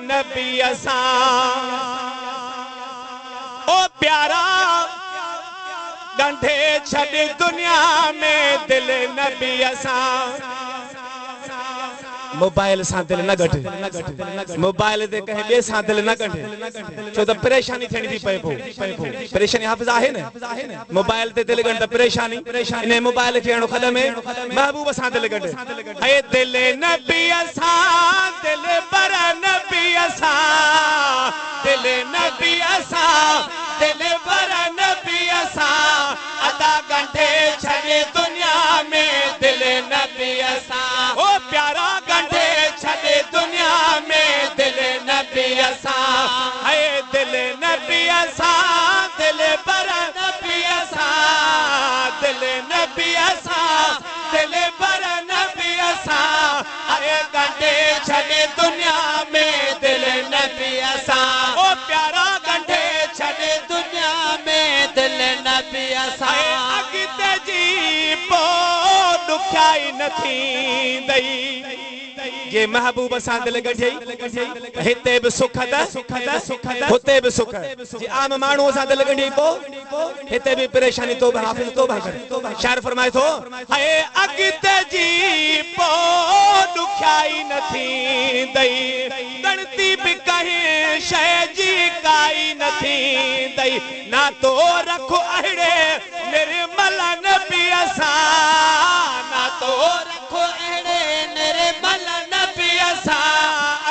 नबी सां। ओ प्यारा गंढे छॾ दुनिया में दिल नबी सां। मोबाइल सां दिल न गंढ, मोबाइल ते कंहिं ॿिए सां दिल न गंढ, छो त परेशानी थियणी थी पए। पोइ परेशानी हाफ़िज़ आहे न, मोबाइल ते दिल गंढ त परेशानी, इन मोबाइल खे अहिड़ो खॾ में महबूब सां दिल गंढ। ऐ दिल नबी सां, दिल बर नबी सां, दिल नबी सां, दिल बर नबी सां, अदा गंढे छॾ दुनिया में दिल नबी सां। ओ प्यारा गंढे छॾ दुनिया में दिल नबी सां, ऐ दिल नबी सां, दिल बर नबी सां, दिल नबी सां, दिल बर नबी सां, अरे गंढे छॾ दुनिया में दिल नबी सां। ओ प्यारा गंढे छॾ दुनिया में दिल नबी सां। अॻिते जी पोइ ॾुखियाई न थींदई, जे महबूब सां दिल गंढियई हिते बि सुख त हुते बि सुख। जे आम माण्हूअ सां दिल गंढियई पोइ हिते बि परेशानी, तौबा हाफ़िज़ तौबा कर। शाइर फरमाए थो, ऐ अॻिते जी पोइ ॾुखियाई न थींदई, ॻणती बि कंहिं शइ जी काई न थींदई, ना तो रखो अहिड़े निर्मल नबी सां, ना तो रखो अहिड़े निर्मल नबी सां,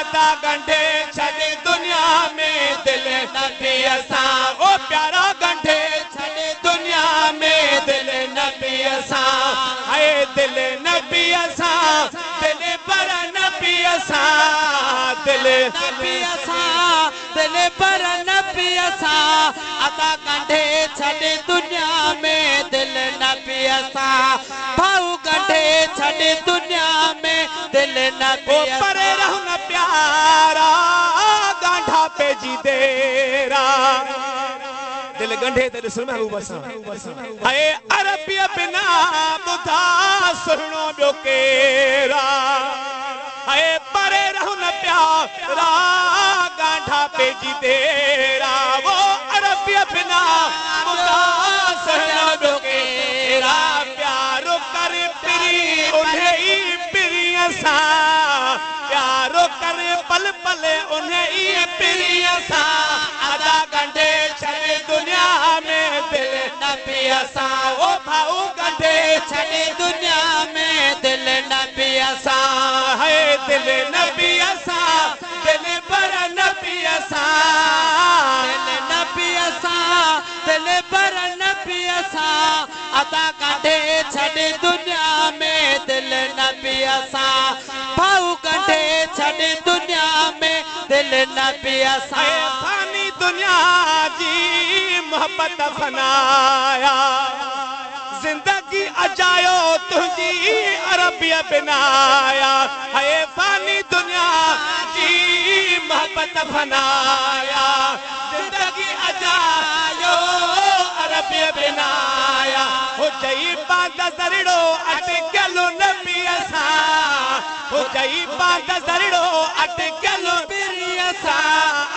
अदा गंढे छॾ दुनिया में दिल नबी सां। ओ प्यारा गंढे छॾ दुनिया में दिल नबी सां, ऐ दिल नबी सां, दिल पर नबी सां, दिल नबी सां, दिल पर नबी सां, अदा गंढे छॾ दुनिया में दिल नबी सां। भाऊ गंढे छॾ दुनिया में दिल नबी। परे रहो न प्यारा गांठा पेजी देरा, दिल गंढे त ॾिस महबूब सां। ऐ अरबी बिना ॿुधा सुहिणो ॿियो केरा, ऐ परे रहो न प्यारा गांठा पेजी देरा, वो अरबी बिना ॿुधा सुहिणो ॿियो केरा। प्यारो कर पिरी उन्हें ई पिरीअ सां, प्यारो कर पल पल उन्हें ई पिरीअ सां, अदा गंढे छॾ दुनिया में दिल नबी सां। ओ भाऊ गंढे छॾ दुनिया में दिल नबी सां, है दिल नबी सां, दिल पर नबी सां, दिल नबी सां, दिल पर नबी सां, अदा गंढे छॾ दुनिया में दिल नबी सां। भाऊ गंढे छॾ दुनिया में दिल नबी सां। फानी दुनिया जी मोहब्बत फनाया, जिंदगी अजायो तुझी अरबिया बनाया, है फानी दुनिया जी मोहब्बत फनाया, जिंदगी अजायो अरबिया बनाया। हो चई पांद जरिड़ो अटकल नबी सां, हो चई पांद जरिड़ो अटकल नबी सां,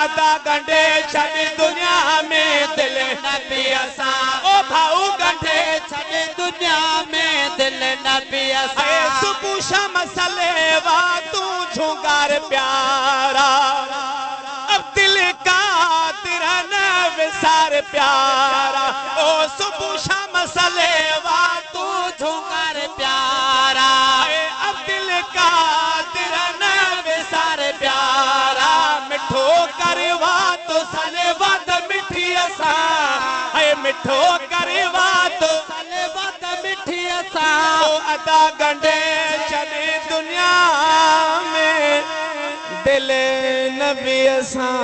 अदा गंढे छॾ दुनिया में दिल नबी सां। ओ भाऊ गंढे छॾ दुनिया में दिल नबी सां। सुबह शाम सलेवा तू झुंगार प्यारा, अब दिल का तेरा न विसार प्यारा, ओ सुबह शाम सलेवा तू झुंगार प्यारा, अब दिल का तेरा न विसार प्यारा। मिठो करवा तो सलेवा त मिठी असां, ऐ मिठो करवा तो सलेवा त मिठी असां, ओ अदा गंढे छॾ दुनिया में दिल नबी सां।